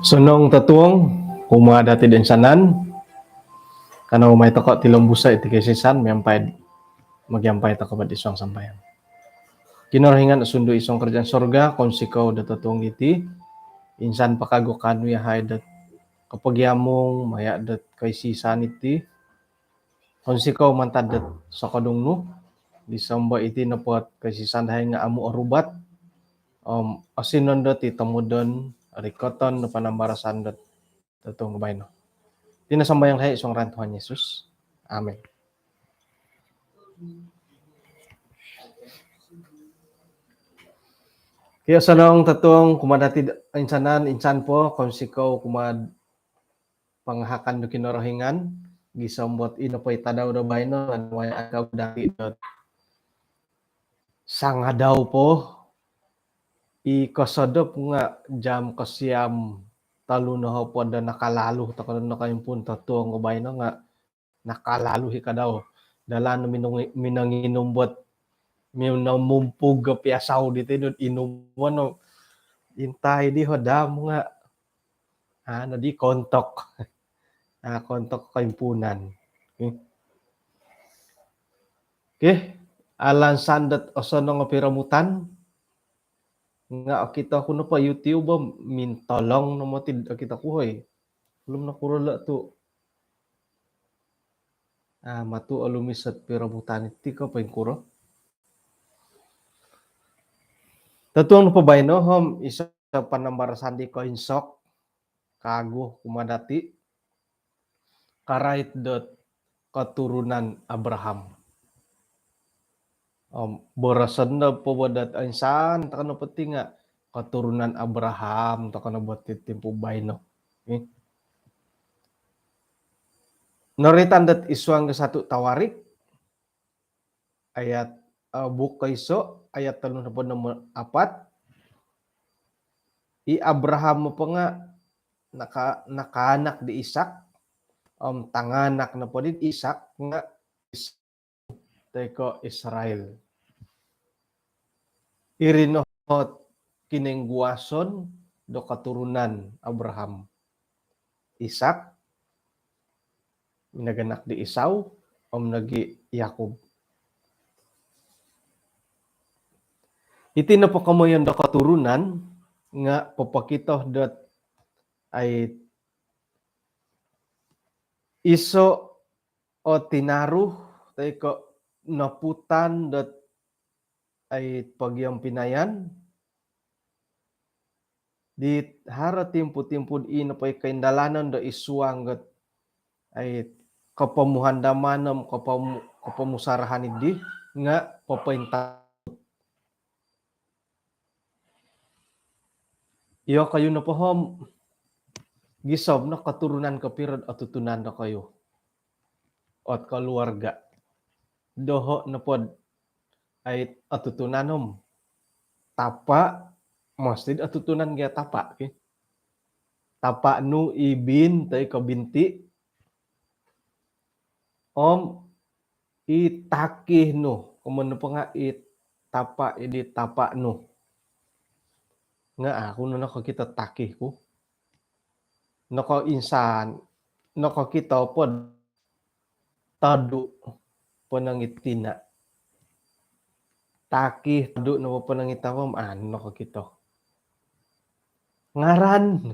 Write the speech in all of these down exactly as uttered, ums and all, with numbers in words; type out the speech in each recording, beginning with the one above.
Osonong totuong kumaa dati toinsanan. Kanou mai tokou tilombuso iti koisisan miampai, mogiampai tokou id suang sambayang. Kinorohingan osundu id suang kerajaan sorga, kounsikou do totuong iti, insan po kagu kaanu yahai dot kopogiamung maya dot koisisan iti. Kounsikou mantad dot sokodung nu, gisom do iti nopo koisisan dahai nga amu orubat om osinondo ti tomudon rikoton do panambarasan dot totuong baino. Iti no sambayang dahai id suang ngaran Tuhan Yesus. Amin. Kio, osonong totuong kumaa dati toinsanan, insan po kounsikou kumaa pangahakan do Kinorohingan, gisom dot ino po i tadau do baino, nanuai akau dati dot sangadau po, i kosodop nga jam kosiam tolu nohopod do nakalalu tokou do nakaimpun totuong do baino nga nakalalu i kadau. Dalan minongi-, minonginum dot, minomumpug do piasau diti dot inumon no. Intai di hodam nga, anu di kontok. Ah, kontok koimpunan. Okey. Okey, alansan dot osonong o piromutan. Nga okito ku nopo YouTube om mintolong no moti okito ku, hoi. Belum nokuro lo tu. Ah, matu olumis ot piromutan iti ko poingkuro. Totuong nopo baino om iso panambarasan di koinsok kagu kumaa dati karait dot keturunan Abraham. Om boroson nopo bo dot insan tokou nopo ti nga keturunan Abraham tokou nopo ti timpu baino. Okey. Noroitan dot id suang ko satu Tawarik, ayat, eh, buuk koiso, ayat tolu nohopod om apat. I Abraham nopo nga naka-, nakaanak di Ishak, om tanganak nopo di Ishak nga Is-, toi ko Israel. Iri no ot kinongguason do keturunan Abraham. Ishak, minaganak di Esau, om nogi Yakub. Iti nopo komoyon do keturunan nga popokito dot ai iso o tinaru toi ko noputan dot ai pogiompinayan di haro timpu-timpu di nopo i koindalanon do id suang dot ai kopomuhandaman om kopomu-, kopomusarahan di nga popointa Iyokoyu nopo om gisom no keturunan kopiro otutunan dokoyu ot keluarga. Doho nopo dot ai otutunan om tapa, mesti otutunan gia tapa, ki. Tapa nu i bin toi ko binti, om i taki nu, komoyon nopo nga i tapa, i di tapa nu. Nga au oku no nokokito taki ku. Nokoinsan, nokokito po todu ponong i tina. Taki todu nopo ponong i tapa om au nokokito. Ngaran.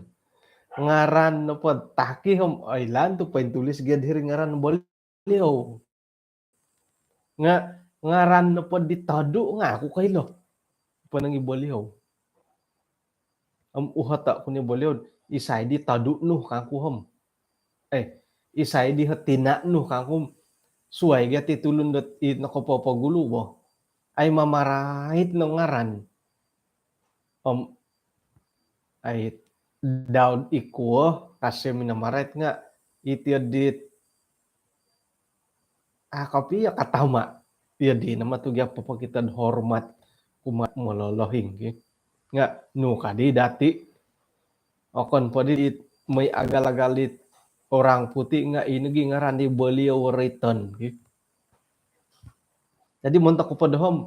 Ngaran nopo taki om oilaan tu pointulis gia diri ngaran boliau. Nga ngaran nopo di todu nga au oku koilo ponong i boliau. Om uhoto ku ni boliau, isai di todu nu kangku om. Eh, isai di tina nu kangku om. Suai gia ti tulun dot i nokopopogulu bo. Ai mamarait no ngaran. Om ai Daud ikuo kasi minamarait nga iti dit, ah, kopio katama. Iyo di nama tu gia popokito hormat kumaa mololohing, ki. Nga nu kadi dati, okon po di it moi agal-agal it orang putih nga ino gi ngaran di beliau Wrighton, gitu. Jadi montok ku po doho om,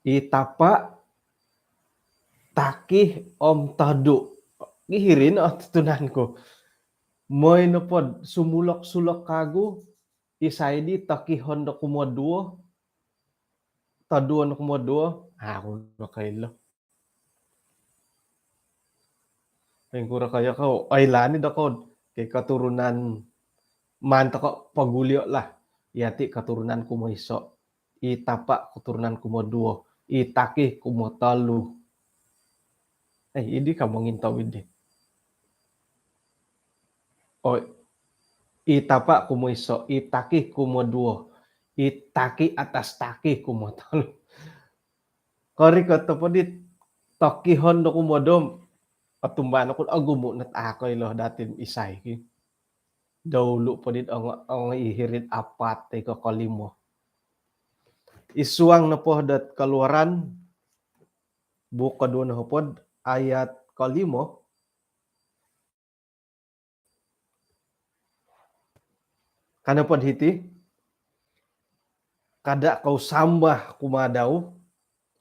i tapa, takih om todu. Gi hiri no otutunan ku. Moi nopo do sumulok-sulok kagu, isai di takihon do kumoduo, toduon do kumoduo, aku nokoilo. Poingkuro kaya kou, oilaan i dokou, ki keturunan maan toko pogulio lah. Yati keturunan kumoiso, i tapa keturunan kumoduo, i takih kumotolu. Eh, idi ka mongintau idi. Oh, i tapa kumoiso, i takih kumoduo, i takih atas takih kumotolu. Korikot nopo dit takihon do kumoduo om, otumbayaan oku ogumu no, a' koilo dati isai ki. Daulu po dit ongo, ongo i hiri'd apat toi ko kolimo. I suang nopo dot Keluaran, buuk koduo nohopod, ayat kolimo. Ka nopo do hiti, kada kou sambah kumaa dau.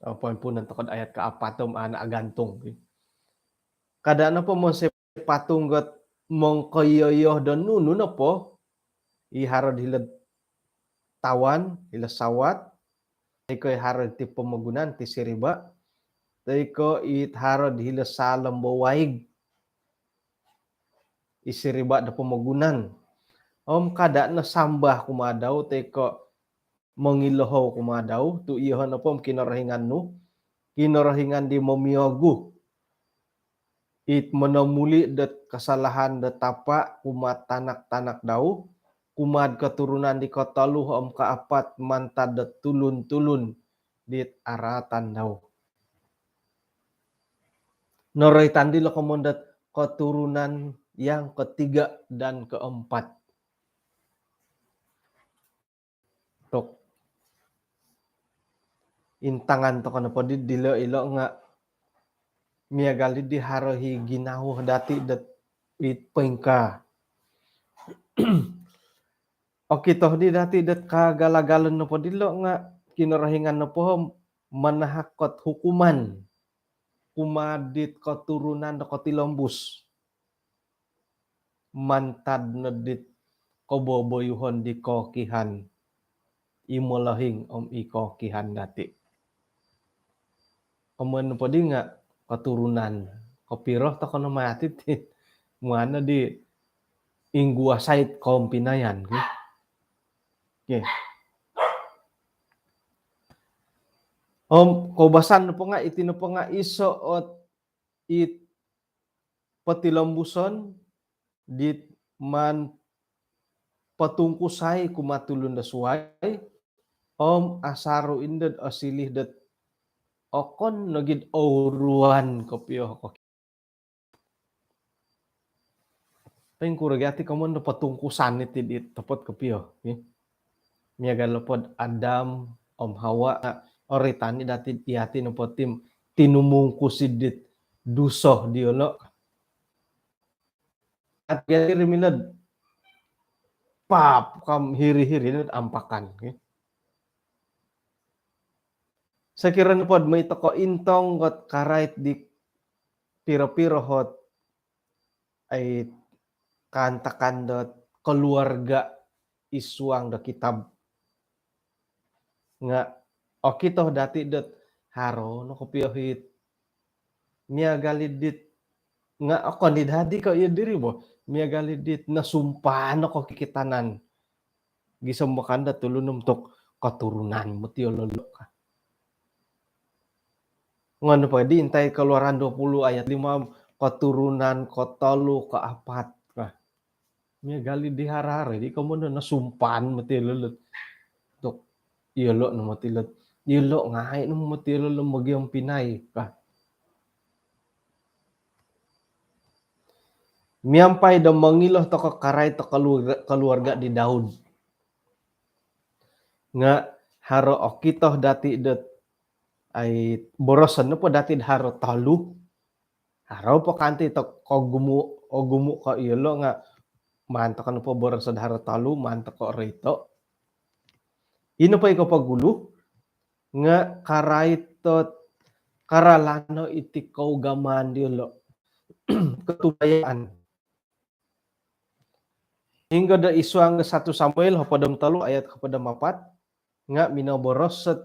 Oh, poimpuunon toko do ayat kaapat om a' no agantung. Kada nopo monsoi patung dot mongkoiyo-iyo do nunu nopo i haro id hilo'd tawan, hilo sawat, toi ko i haro id ti pomogunan, ti siriba, toi ko i haro id hilo saalom do waig, i siriba do pomogunan. Om kada no sambah kumaa dau toi ko mongilohou kumaa dau, tu iyoho nopo om Kinorohingan nu, Kinorohingan di momiogu, it monomuli dot kasalahan do tapa kumaa tanak-tanak dau, kumaa'd keturunan di kotolu om kaapat mantad do tulun-tulun dit araatan dau. Noroitan dilo komoyon dot keturunan yang ketiga dan keempat. Tok. Intangan toko nopo di dilo ilo nga miagal di haro i ginawo dati dot it poingkaa. Okito di dati dot kaagal-agalon nopo dilo nga Kinorohingan nopo manahak ot hukuman kumaa dit keturunan do kotilombus. Mantad no dit koboboyuhon di kokihan i molohing om i kokihan dati. Komoyon nopo di nga keturunan kopiro toko no mati ti, maan no di ingguasai kombinayan, ki. Okey. Om koubasan nopo nga, iti nopo nga iso ot it potilombuson dit maan potungkusai kumaa tulun do suai, om asaru indo dot osiliu dot okon nogi do ouruan kopio ko. Poingkuro gia ti komoyon do potungkusan iti di topot kopio, ki. Miagal nopo do Adam om Hawa, oroitan i dati, yati nopo ti tinumungkus i dit duso diolo. Ati gia ti rimilod pap kam hiri-hiri no ampakan, ki. Sokiro nopo do moi toko intong ot karait di piro-piro ot ai kaantakan dot keluarga i suang do kitab. Nga okito dati dot haro no kopio it miagal i dit, nga okon i dadi ko iyo diri bo, miagal i dit nosumpah no kokitanan. Gisom bo kan dot tulun om tu keturunan moti yolo lo ka. Nga nopo di intai Keluaran dua puluh ayat lima, keturunan kotolu, kaapat. Nah, miagal i di haro-haro di komoyon do nosumpah moti yolo lo. Tu yolo no moti lo. Yolo ngai no moti yolo lo mogiompinai ka. Miampai do mongilo toko karait do keluarga, keluarga di Daud. Nga haro okito dati dot ai boroson nopo dati do haro tolu. Haro po kanti to kogumu, ogumu ko iyolo nga maan toko nopo boroso do haro tolu, maan toko roito. Ino po i kopogulu nga karait dot karalano iti kougamaan diolo, kotumbayaan. Hinggo do id suang do satu Samuel hopod om tolu ayat hopod om apat, nga minoboros dot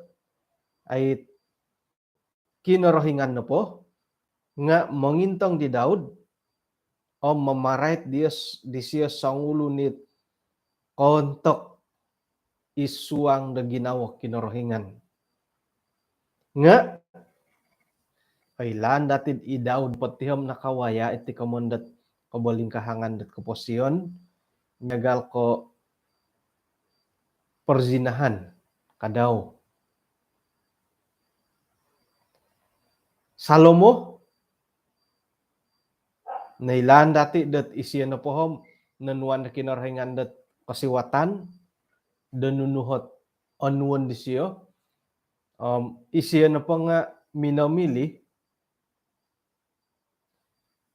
ai Kinorohingan nopo nga mongintong di Daud om mamarait disio, disio songulun it koontok id suang do ginawo Kinorohingan. Nga oilaan dati i Daud po ti om nakawaya iti komoyon dot kobolingkahangan dot koposion, miagal ko perzinahan, kadau. Salomo, noilaan dati dot isio nopo om nonuan do Kinorohingan dot kosiwatan do nunu ot onuon disio. Om isio nopo nga minomili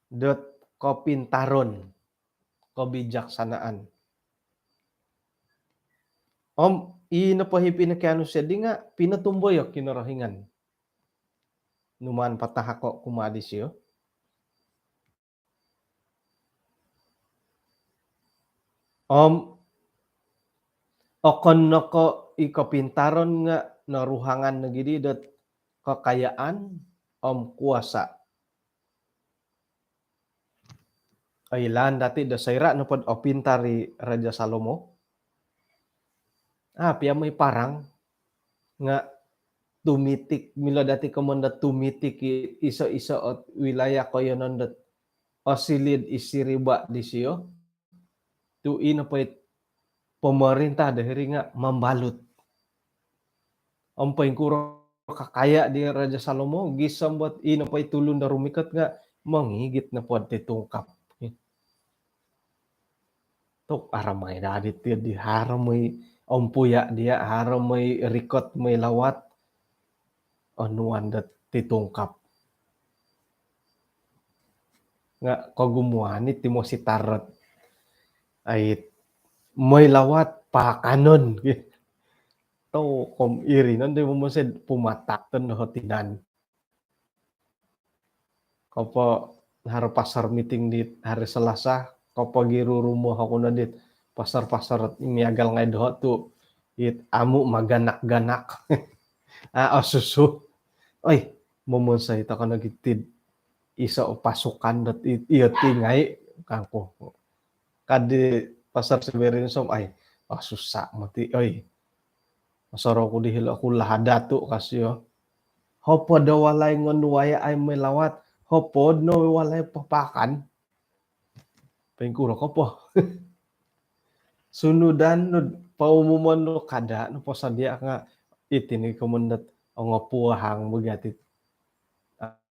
dot kopintaron, kebijaksanaan. Om i nopo i pinokianu sio di nga pinotumboyo Kinorohingan. Nu maan patahako kumaa disio. Om okon no ko i kopintaron nga noruhangan nogi di dot kekayaan om kuasa. Oilaan dati do soira nopo dot opintar i Raja Salomo, a pia mooi parang nga tumitik, milo dati komoyon dot tumitik i iso-iso ot wilayah koiyonon dot osiliu id siriba disio. Tu i nopo it pemerintah do hiri nga mambalut. Om poingkuro kakaya di Raja Salomo, gisom dot i nopo i tulun do rumikot nga mongigit nopo dot titungkap. Tu haro mooi dadi ti di, haro mooi ompuya dia, haro mooi rikot, mooi lawat. Onuan dot titungkap. Nga kogumuan i ti mositar dot ai mooi lawat paakanon. Tu om iri nondo momonsoi pumatak tondo tinan. Kopo haro pastor meeting di hari Selasa, kopogirurumo oku no dit pastor-pastor miagal ngai doho tu it amu maganak-ganak. A osusu. Oi, momonsoi toko nogi tid iso pasukan dot i-, iyo ti ngai kangku. Ka di Pastor Siberinsom, ai, oh, susah moti, oi. Osorou ku di hilo ku Lahad Datu, ka sio. Hopod o walai ngonu waya ai mooi lawat, hopod no walai papaakan. Poingkuro ko po. Sunudan nu paumumon nu kada nu posodia nga iti ni komoyon dot ongopuahang bagi ati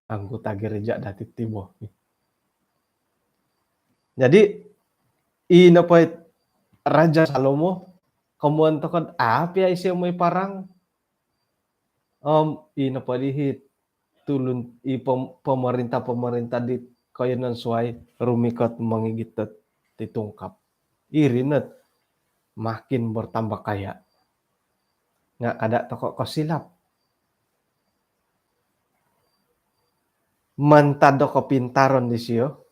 anggota gereja dati ti bo. Jadi, i nopo it Raja Salomo, komoyon toko dot a pia isio mooi parang. Om, i nopo di it tulun, i pem-, pemerintah-pemerintah di koiyonon suai rumikot mongigit dot titungkap. Iri no dot makin bertambah kaya. Nga kada toko kosilap. Mantad do kopintaron disio,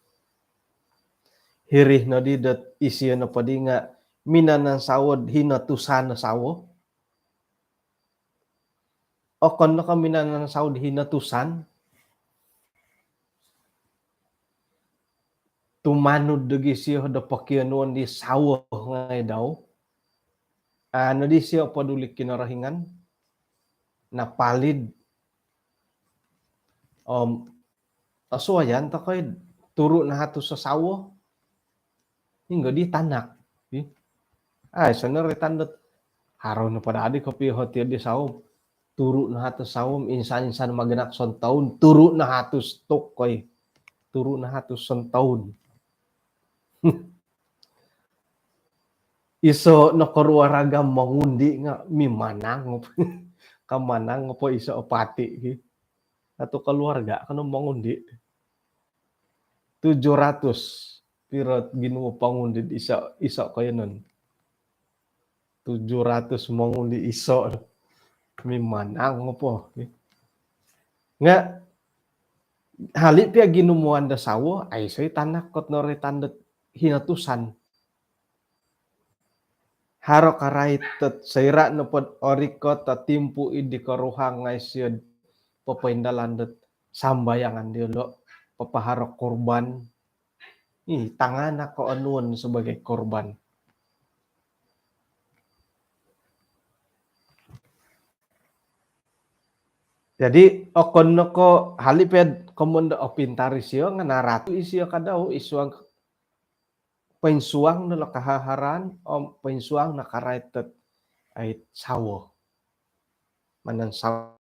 hiri nodi dot isio nopo di nga minanansawo hino tusan no sawo. Okon no ko minanansawo hino tusan. Tumanud dogi sio do pokionuon di sawo ngai dau. Anu di sio poduli Kinorohingan. Napalid. Om, osuayan toko i turu nahatus sawo. Hinggo di tanak. Ih. Ai, sonoritan dot haro no pada adi kopio hoti di sawo. Turu nahatus sawo, insan-insan maganak sontoun, turu nahatus toko i. Turu nahatus sontoun. Iso nokoruaraga mongundi nga mimanang. Kamanang po iso' o pati' ki. Satu keluarga kono mongundi'. Tujuh ratus. Piro ginumu pongundi' iso', iso' koyonon. Tujuh ratus mongundi' iso'. Mimanang po. Nga' hali' piya ginumuan do sawo, aiso' i tanak kot noroitan dot hinatusan. Haro karait dot soira' nopod orikot o timpu id di koruhang nga' isio'd popoindalan dot sambayangan diyolo', papaharo korban. Ih, tanganak ko onuon sebagai korban. Jadi, okon no ko hali' piya komoyon do opintar isio nga' naratu' isio kadau id suang poinsuang no lo kahaharan, om poinsuang no karait dot ai sawo. Manan sawo.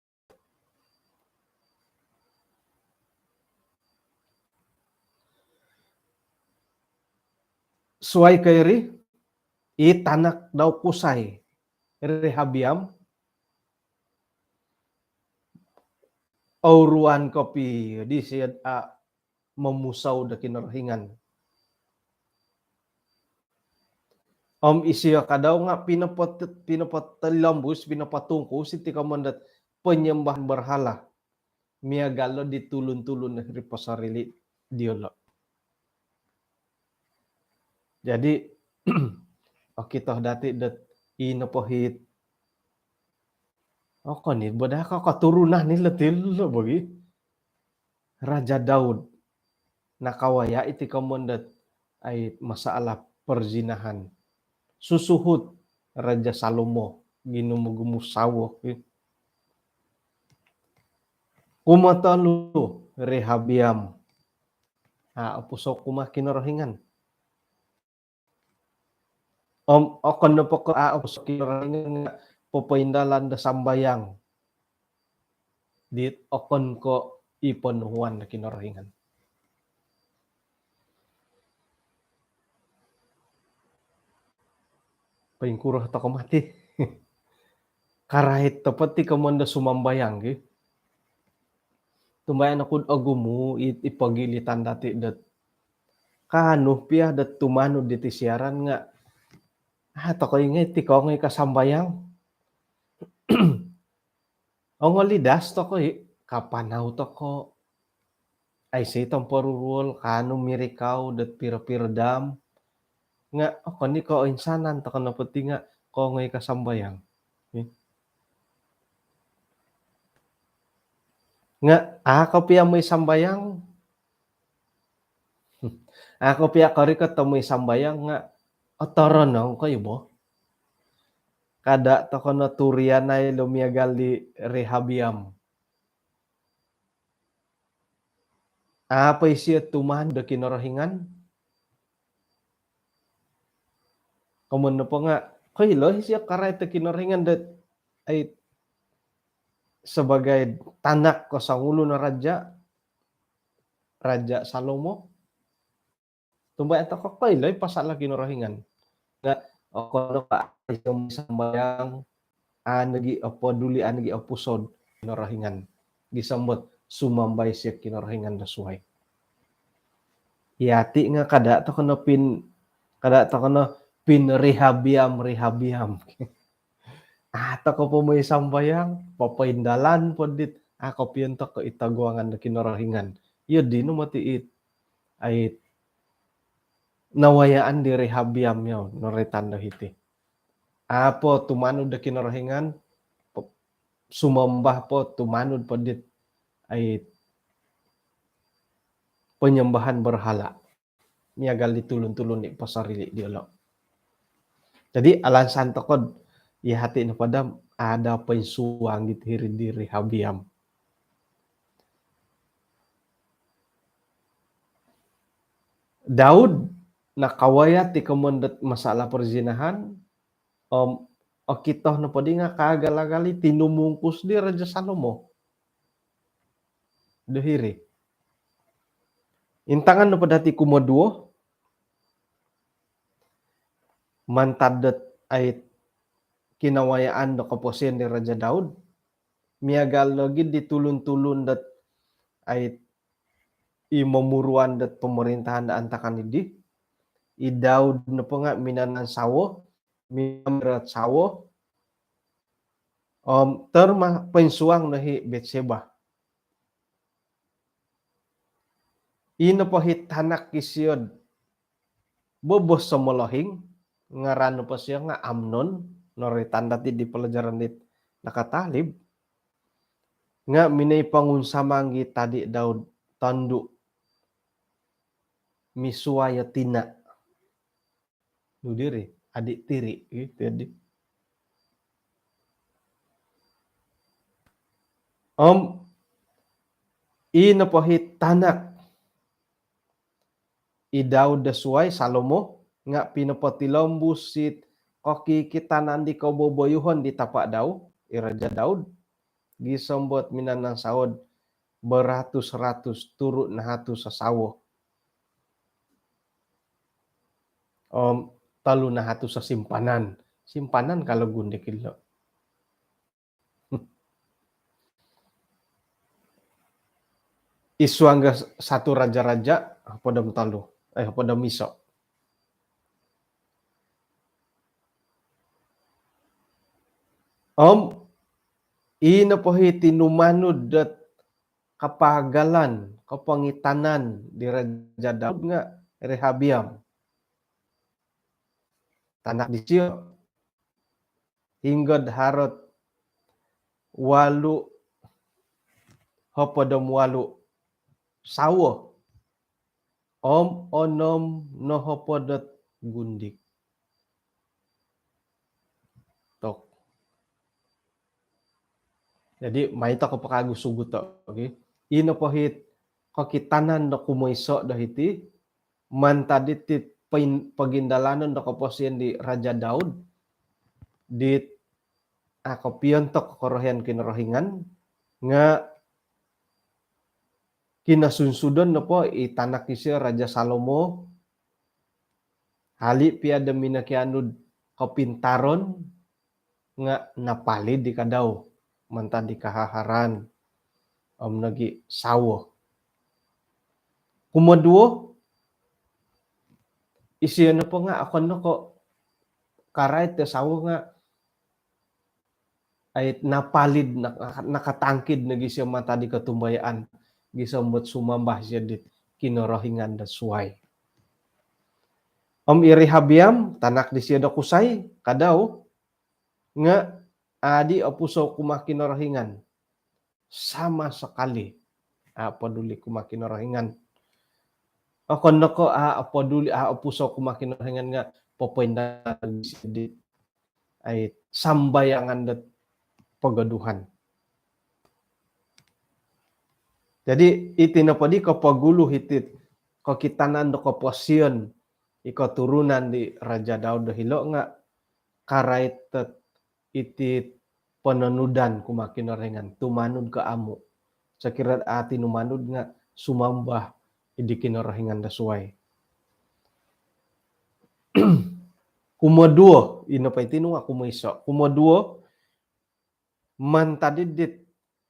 Suwai ko iri, i tanak dau kusai, Rehabeam, ouruan kopio disio a momusou do Kinorohingan. Om isio kadau nga' pinopot-, pinopotilombus, pinopotungkus iti komoyon dot penyembahan berhala. Miagal do di tulun-tulun ri posorili' diyolo'. Jadi, okito dati' dot ino po hit. Okon i' bo daa ko keturunan ni lo tilo bo gi. Raja Daud. Nakawaya' iti komoyon dot ai masalah perzinahan. Susuhut Raja Salomo ginumu-gumu sawo. Kumotolu Rehabeam. A' opusou kumaa Kinorohingan. Om okon nopo ko a' opusou Kinorohingan nga' popoindalan do sambayang dit okon ko' i ponuhuan do Kinorohingan. Poingkuro toko mati. Karait topot i komoyon do sumambayang ki. Tumbayaan oku'd ogumu' i, i pogilitan dati' dot kaanu piya dot tumanud diti siaran nga' a' toko ingai ti kongoi kasambayang. Ongolidas toko i, kapanau toko. Aiso i tomporuruol, kaanu mirikau dot piro-piro dam. Nga' okon i' ko' insanan toko nopo ti nga' kongoi kasambayang. Nga' a' ko piya moi sambayang. A' ko piya korikot do moi sambayang nga' otoronong ko i' bo. Kada' toko no turianai lo miagal di Rehabeam. A' po isio tumanud do Kinorohingan. Komoyon nopo nga' koilo isio karait do Kinorohingan dot ai sebagai tanak ko songulun o raja', Raja Salomo. Tumbayaan toko koilo i pasal do Kinorohingan. Nga' okon no ko' a' isio moi sambayang, a' nogi' opoduli, a' nogi' opusou Kinorohingan. Gisom dot sumambayang isio Kinorohingan do suwai. Iyati' nga' kada' toko no pin, kada' toko no pin Rehabeam, Rehabeam. A' toko po moi sambayang, popoindalan po dit a' kopiontok ko' i toguangan do Kinorohingan. Iyo dino moti it, ai nawayaan di Rehabeam iyau noroitan do hiti. A' po tumanud do Kinorohingan, po-, sumambah po, tumanud po dit ai penyembahan berhala. Miagal di tulun-tulun di posorili' diyolo'. Jadi alansan toko'd iyati' nopo daa ada poinsuang dit hiri di Rehabeam. Daud nakawaya' ti komoyon dot masalah perzinahan, om okito nopo di nga' kaagal-agal i tinumungkus di Raja Salomo do hiri. Intangan nopo dati' kumoduo, mantad dot ai kinawayaan do koposion di Raja Daud, miagal nogi di tulun-tulun dot ai i momuruan dot pomorintahan do antakan idi. I Daud nopo nga' minanam sawo, minamirat sawo, om terma poinsuang no hi Betseba. I nopo hi tanak isio'd bobos so molohing, ngaran nopo sio nga' Amnon, noroitan dati di pelajaran dit nakatalib, nga' minoi pongunsamang i tadi Daud tondu' misuai o tina. Nu diri, adik tiri, gitu ya, di. Om, i nopo hi tanak i Daud do suai, Salomo, nga' pinopotilombus it kokikitanan di koboboyuhon di tapa' dau, i Raja Daud, gisom dot minanam sawo'd beratus-ratus, turu nahatus o sawo. Om tolu nahatus o simpanan. Simpanan kalau gundik ilo. Id suang ga Satu Raja-raja, hopod om tolu. Eh, hopod om iso. Om, i nopo hi tinumanud dot kapagalan, kopongitanan di Raja Daud nga' Rehabeam. Tanak disio, hinggod haro ot walu, hopod om walu sawo, om onom nohopod ot gundik. Tok. Jadi, mai toko po kagu suguto, okey. I nopo hi kokitanan do kumoiso do hiti, mantad diti poin-, pogindalanon do koposion di Raja Daud, dit a' kopiontok korohian Kinorohingan, nga' kinosunsudon nopo i tanak isio Raja Salomo, hali' pia do minokianu'd kopintaron, nga' napalid i kadau mantad di kahaharaan om nogi sawo. Kumoduo, isio nopo nga' okon no ko' karait do sawo nga' ai napalid, nak-, nakatangkid nogi isio mantad di kotumbayaan, gisom dot sumambah isio dit kinorohingan do suai. Om i Rehabeam, tanak disio do kusai, kadau, nga' adi' opusou kumaa Kinorohingan. Sama sekali a' poduli kumaa Kinorohingan. Okon no ko' a' poduli, a' opusou kumaa Kinorohingan nga' popoindalan di ai sambayangan dot pogoduhan. Jadi, iti nopo di kopogulu hiti'd kokitanan do koposion i koturunan di Raja Daud do hilo' nga' karait dot iti pononudan kumaa Kinorohingan, tumanud ko amu'. Sokiro a' tinumanud nga' sumambah di kinorohingan do suai. Kumoduo, ino po iti nu nga' kumoiso. Kumoduo, mantad dit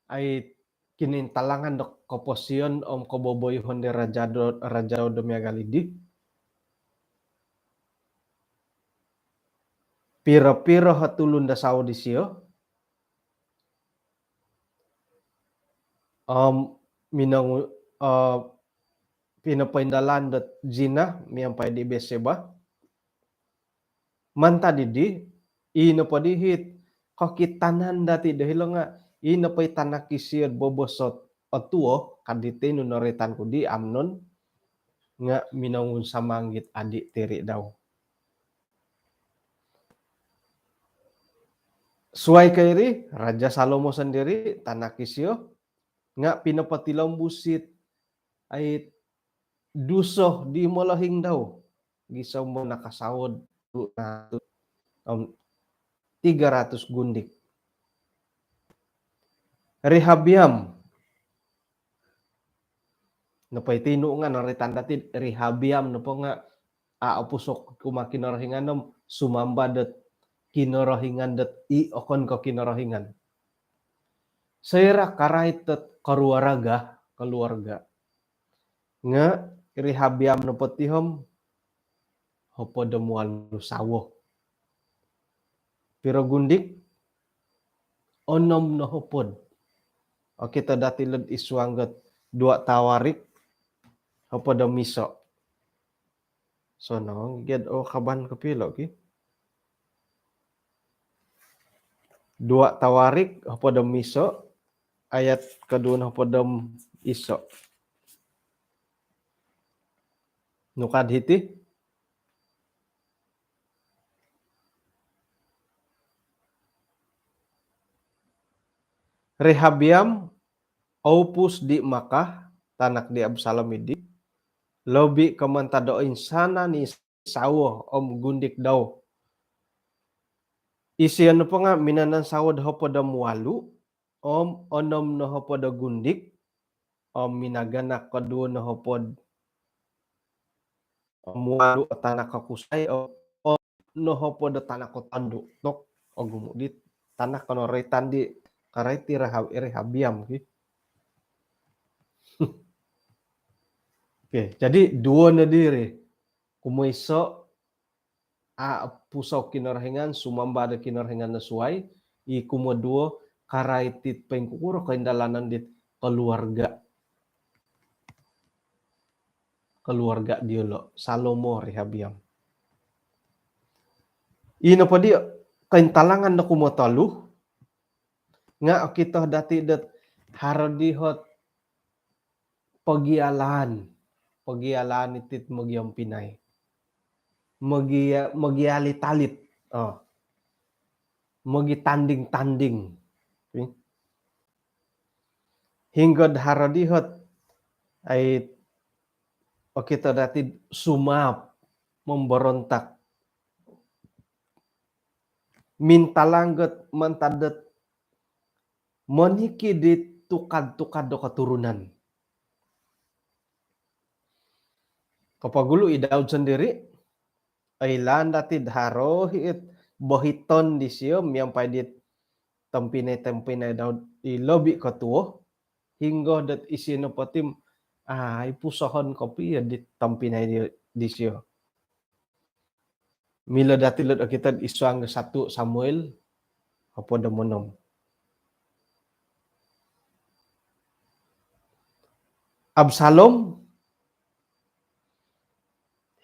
ai kinointalangan do koposion om koboboyuhon di Raja Do-, Raja Daud do miagal iddi. Piro-piro o tulun do sawo disio om minongu-, eh, pinopoindalan dot zina miampai di Betseba. Mantad iddi, ii nopo di hit kokitanan dati do hilo nga', ii nopo i tanak isio bobos ot otuo, ka diti nu noroitan ku di, Amnon, nga' minongunsamang it adi' tiri dau. Suai ko iri, Raja Salomo sondiri, tanak isio, nga' pinopotilombus it ai duso di molohing dau, gisom do nakasawo do om tiga ratus gundik. Rehabeam nopo iti nu nga' noroitan dati, Rehabeam nopo nga' a' opusou kumaa Kinorohingan om sumambah dot kinorohingan dot i okon ko' Kinorohingan. Soira karait dot keluarga, keluarga. Nga Rehabeam nopo ti om hopod om walu sawo. Piro gundik? Onom no hopod. Okito dati lo'd id suang dot dua Tawarik hopod om iso. So nong ged o kaban kopio ki. Dua Tawarik hopod om iso, ayat koduo no hopod om iso. Nukad hiti. Rehabeam oupus di Maakah, tanak di Absalom idi, lobi ko mantad do insanan i sawo om gundik dau. Isio nopo nga minanansawo do hopod om walu, om onom no hopod o gundik, om minaganak koduo no hopod om walu o tanak kokusai, om, om no hopod o tanak kotondu. Tok, ogumu di tanak kono roitan di karait di Reha-, Rehabeam ki. Okey, jadi duo no diri. Kumoiso, a, puso Kinorohingan, sumamba do kinorohingan do suai, i kumoduo, karait it poingkukuro koindalanan dit keluarga. Keluarga diolo, Salomo, Rehabeam. Ino po di kointalangan do kumotolu, nga okito dati dot haro di ot pogialaan, pogialaan itit mogiompinai. Mogia-, mogialit-alit. Oh. Mogitanding-tanding. Okey. Hinggo do haro di ot, ai, okito dati sumaap, memberontak. Mintalang dot mantad dot monikid di tukad-tukad do keturunan. Kopogulu i Daud sondiri, oilaan dati do haro it bohiton disio miampai dit tompinai-tompinai Daud i lobi kotuo, hinggo dot isio nopo ti om, ai, pusohon kopio dit tompinai di, disio. Milo dati lo'd okito id suang do satu Samuel hopod om onom. Absalom,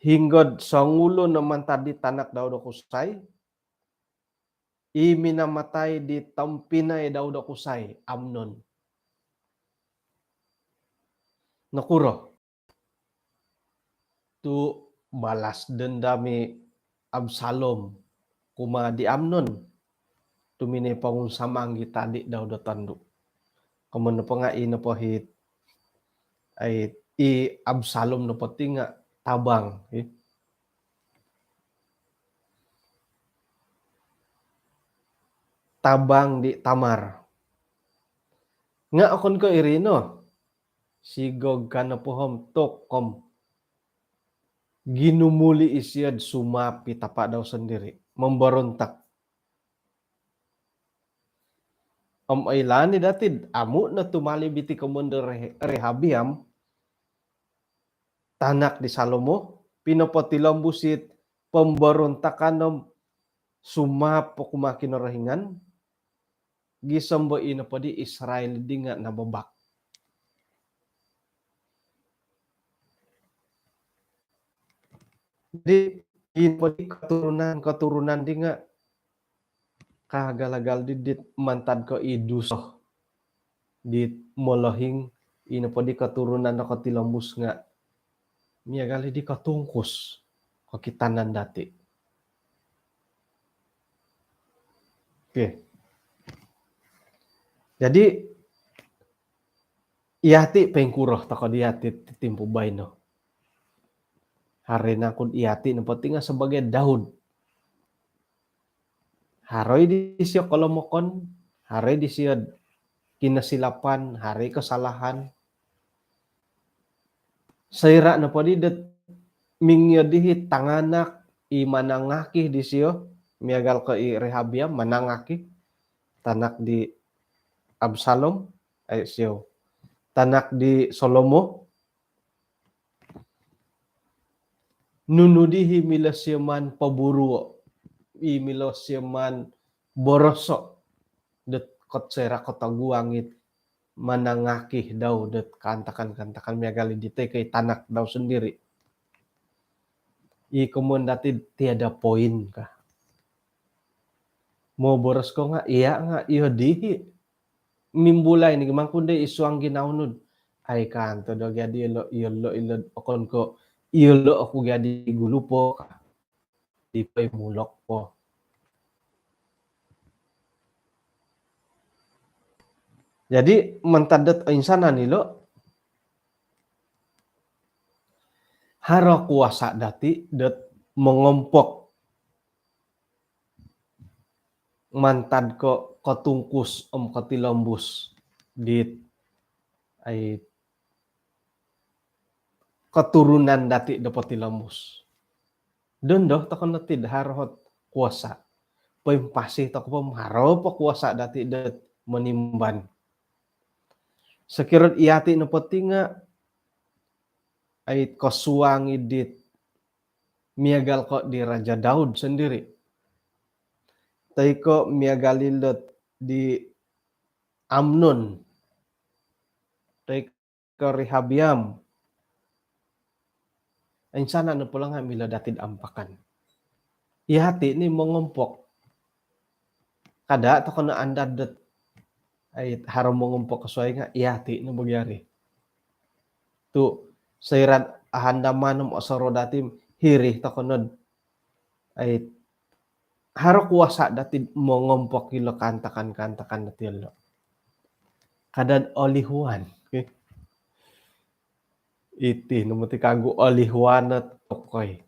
hinggo do songulun no mantad di tanak Daud o kusai, i minamatai di tompinai Daud o kusai, Amnon. Nokuro? Tu balas dendam i Absalom kumaa di Amnon. Tu minoi pongunsamang i tadi Daud o tondu. Komoyon nopo nga i nopo it, ai, i Absalom nopo ti nga tabang, i. Tabang di Tamar. Nga okon ko iri no. Sigog ka nopo om tok om ginumuli isio do sumaap i tapa dau sondiri. Memberontak. Om oilaan i dati do amu no tumalib iti komoyon do Re-, Rehabeam, tanak di Salomo, pinopotilombus it pemberontakan om sumaap po kumaa Kinorohingan, gisom bo i nopo di Israel di nga nababak. Jadi, i nopo di keturunan-keturunan di nga kaagal-agal di dit mantad ko i duso dit molohing, i nopo di keturunan do kotilombus nga miagal i di kotungkus kokitanan dati. Okey. Jadi, yati poingkuro toko di yati ti timpu baino? Haro nangku yati nopo ti nga sebagai Daud. Haro i disio kolomokon, haro i disio kinosilapan, haro i kesalahan. Soira nopo di dot mingio dii tanganak i manangaki disio, miagal ko i Rehabeam manangaki, tanak di Absalom, ai, siou, tanak di Salomo, nunu di i milo siou maan poburuo, i milo siou maan boroso dot kot soira kotoguang it manangaki dau dot kaantakan-kaantakan miagal di toi ko i tanak dau sendiri. I komoyon dati tiada poin ka. Moboros ko nga iya nga iyo dii. Mimbulai ni mangkun dii id suang ginawo nu. Ai, kanto do gia di ilo, ilo, ilo, okon ko ilo oku gia di gulu po ka. Di poimulok po. Jadi, mantad dot oinsanan ilo, haro kuasa dati dot mongompok mantad ko kotungkus om kotilombus dit, ai, keturunan dati do potilombus. Dondo tokou no tid haro ot kuasa. Poimpasi tokou po om haro po kuasa dati dot monimban. Sokiro iyati nopo ti nga, ai, kosuang i dit miagal ko di Raja Daud sendiri. Toi ko miagal ilo di Amnon. Toi ko Rehabeam. Oinsanan nopo ilo nga milo dati do ampakan. Iyati no mongompok. Kada tokou no andad dot, ai, haro mongompok kosuai nga iyati no bo gia ri. Tu soira ahandaman om osorou dati, hiri tokou no, ai, haro kuasa dati mongompok ilo kaantakan-kaantakan dati ilo. Kada olihuan. Iti no moti kagu olihuan ot okoi.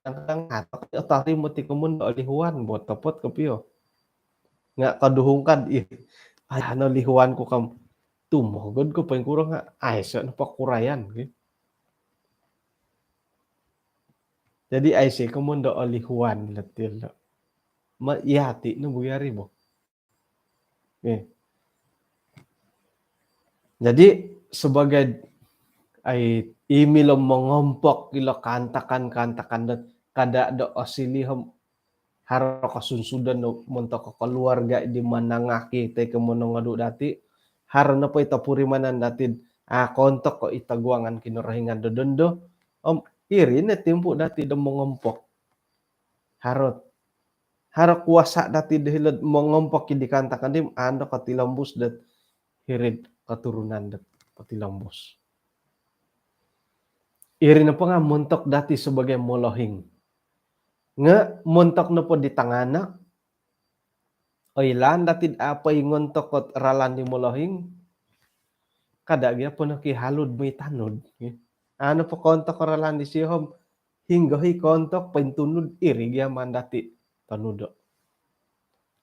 Kadang-kadang atok otori moti komoyon olihuan, bo otopot kopio. Nga koduhung kad, ih, ai, ano olihuan ku kam, tumogod ko poingkuro nga aiso no pokurayan ki. Jadi aiso komoyon olihuan dati ilo. Ma, iyati no bo gia ri bo. Okey. Jadi, sebagai, ai, i milo mongompok ilo kaantakan-kaantakan dot kada do osiliu om haro kosunsudan do montok keluarga di manangaki toi ko monongodu dati, haro nopo i topurimanan dati, ah, koontok ko i toguangan Kinorohingan do dondo, om iri no timpu dati do mongompok. Haro, haro kuasa dati do hilo'd mongompok i di kaantakan di, ando kotilombus dot hiri'd keturunan dot kotilombus. Iri nopo nga montok dati sebagai molohing. Nga montok nopo di tanganak, oilaan dati do apo i ngontok ot ralan di molohing, kada gia po noki halud moi tanud. Ano po koontok ralan disio om hinggo i koontok pointunud, iri gia maan dati tonudo.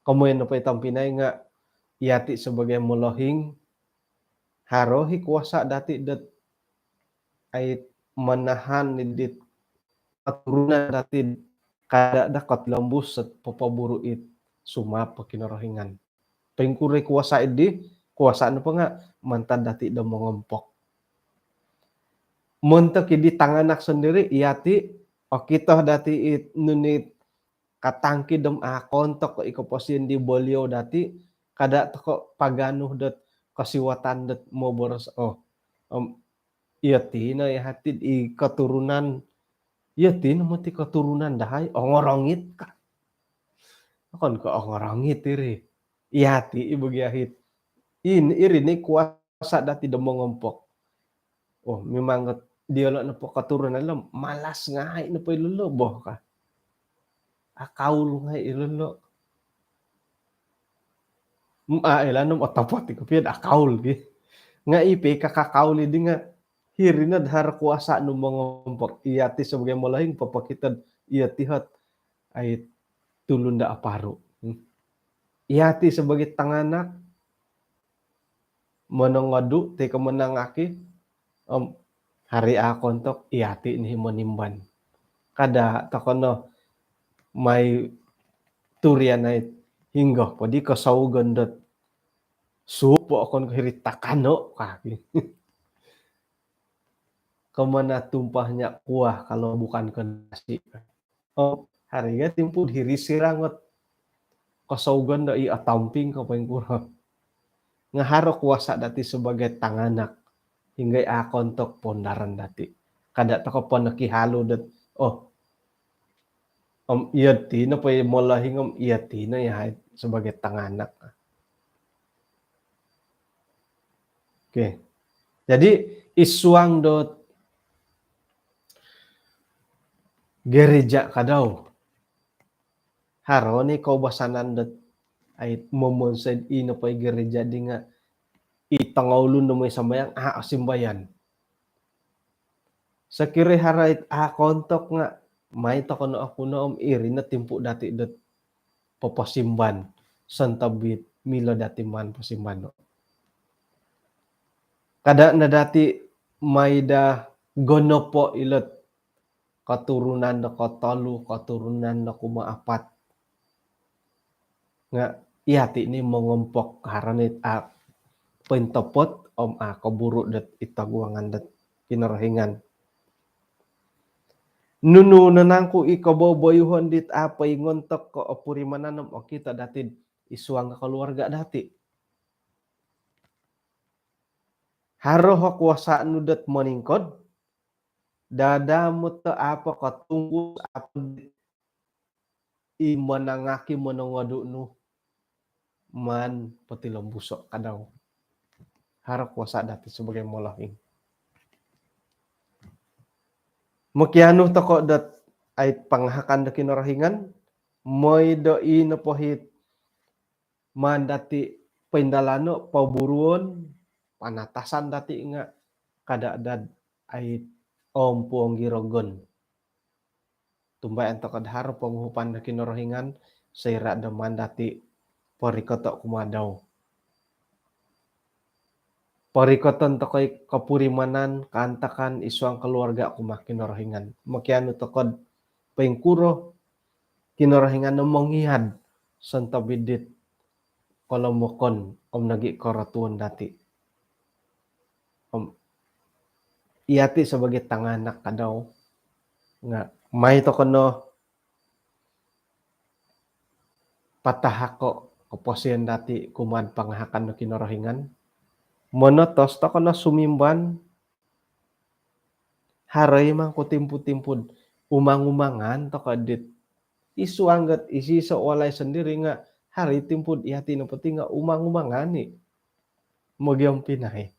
Komoyon nopo i tompinai nga iyati sebagai molohing, haro i kuasa dati dot, ai, manahan i dit keturunan dati kada do kotilombus ot popoburu it sumaap o Kinorohingan. Poingkuro i kuasa di, kuasa nopo nga mantad dati do mongompok. Montok i di tanganak sendiri, iyati, okito dati it nunu it katangki dom, ah, koontok ko i koposion di boliou dati, kada tokou paganu dot kosiwatan dot moboros, oh, om, iyati no iyati i keturunan, iyati no moti keturunan dahai, ongorongit ka. Okon ko ongorongit iri. Iyati i bo gia it. In, iri no i kuasa dati do mongompok. Oh, memang diolo nopo keturunan lo, malas ngai nopo ilo lo bo ka. Akaul ngai ilo lo. M-, ah, ilo no otopot i kopio do akaul ki. Nga i po i kakakaul i di nga hiri no do haro kuasa nu mongompok. Iyati sebagai molohing popokito do iyati ot, ai, tulun do aparu. Hmm. Iyati sebagai tanganak, monongodu toi ko manangaki, om haro a koontok, iyati no i monimban. Kada tokou no moi turian ai hinggo po di kosougon dot Sup okon ko hiri takano ka. Ke mana tumpahnya kuah kalau bukan ke nasi? Om haro gia timpu hiri sirang ot kosougon do i atamping ko poingkuro. Nga haro kuasa dati sebagai tanganak. Hinggo i akontok pondaran dati. Kada toko po nokihalu dot, oh, om iya ti no po i molohing om iya ti no yahai sebagai tanganak. Okey. Jadi, id suang dot gereja kadau, haro ni koubasanan dot ai momonsoi i nopo i gereja di nga i tongoulun do moi sambayang, a, osimbayan. Sokiro haro it akontok nga mai toko no oku no om iri no timpu dati dot poposimban. Sontob it milo dati maan posimbano. Kada no dati mai do gonopo ilot koturunan do kotolu, koturunan do kumaapat. Nga yati ni mongompok haro ni a pointopot om a koburu dot id toguangan dot Kinorohingan. Nunu no nangku i koboboyuhon dit a poingontok ko opurimanan om okito dati id suang keluarga dati? Haro o kuasa nu dot moningkod, dadamot o apo kotungkus, apo i manangaki monongodu nu maan potilombuso kadau. Haro kuasa dati sebagai molohing. Mokianu toko dot ai pangahakan do Kinorohingan, moi do i nopo it maan dati poindalano, poburuon, panatasan dati nga kada dot ai ompuong i rogon. Tumbayaan toko do haro ponguhupan do Kinorohingan, soira do maan dati porikoto kumaa dau. Porikoton toko i kopurimanan, kaantakan id suang keluarga kumaa Kinorohingan. Mokianu toko do poingkuro Kinorohingan no mongiad sontob id dit kolomokon om nogi korotuon dati. Om yati sebagai tanganak kadau nga mai toko no patahako koposion dati kumaa pangahakan do Kinorohingan. Monotos toko no sumimban. Haro i mangku timpu-timpu umang-umangan toko dit id suang dot isoiso walai sondiri nga haro i timpu yati nopo ti nga umang-umangan i mogiompinai.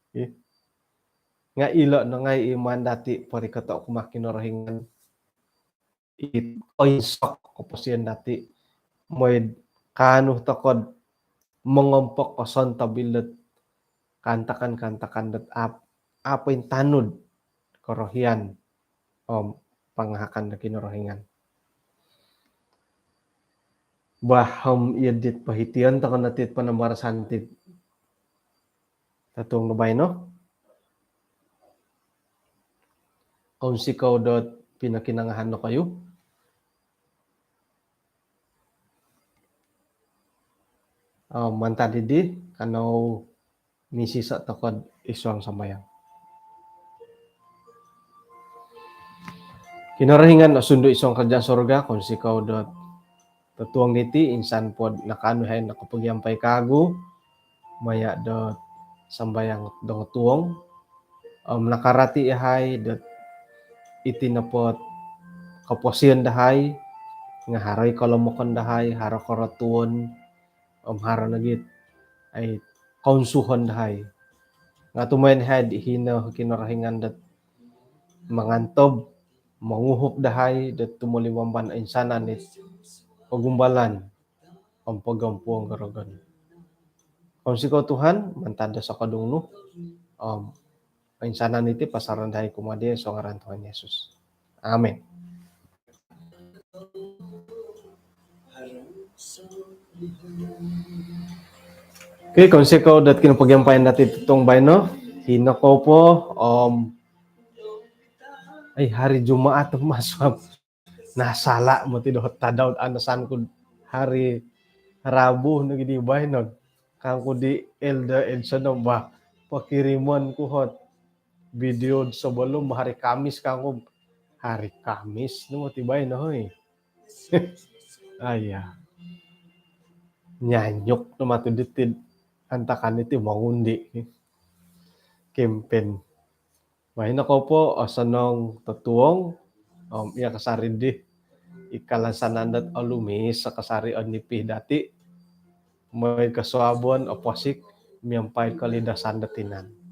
Nga ilo no ngai i maan dati porikoto kumaa Kinorohingan. It oinsok koposion dati, moi do kaanu toko do mongompok o sontob ilot kaantakan-kaantakan dot a pointanud korohian om pangahakan do Kinorohingan. Bah, om iyo dit pohition toko no tit panambarasan tit totuong do baino. Kounsikou dot pinokinongohon dokoyu. Om mantad dii, kanou misiso toko id suang sambayang. Kinorohingan osundu id suang kerajaan sorga, kounsikou dot totuong diti, insan po do nakaanu yahai nokopogiampai kawagu maya do sambayang do totuong. Om nakarati yahai dot iti nopo koposion dahai nga haro i kolomokon dahai, haro korotuon, om haro nogi it kounsuhon dahai. Nga tumoimo yahai do hino Kinorohingan dot mangantob, monguhup dahai dot tumolibamban oinsanan it pogumbalan om pogompuong do rogon. Kounsikou Tuhan, mantad do sokodung nu om oinsanan iti pasaran dahai kumaa dia id suang ngaran Tuhan Yesus. Amin. Okey, kounsikou dot kinopogiampayan dati totuong baino. Hino kou po om ai hari Jumaat masuk. Nah, salah moti doho tadau, anasan ku hari Rabu nogi di baino. Kangku di Elder Edson, bah, pakirimon ku hot video sebelum hari Kamis kangku. Hari Kamis no moti baino, hoi. Aya. Nyanyuk no moti diti antakan iti mangundi. Kempen. Baino kou po, osonong totuong, om iya kasari di i kalansanan dot olumis kasari o nipi dati, mooi kosuabon, oposik, miampai kolidasan do tinan.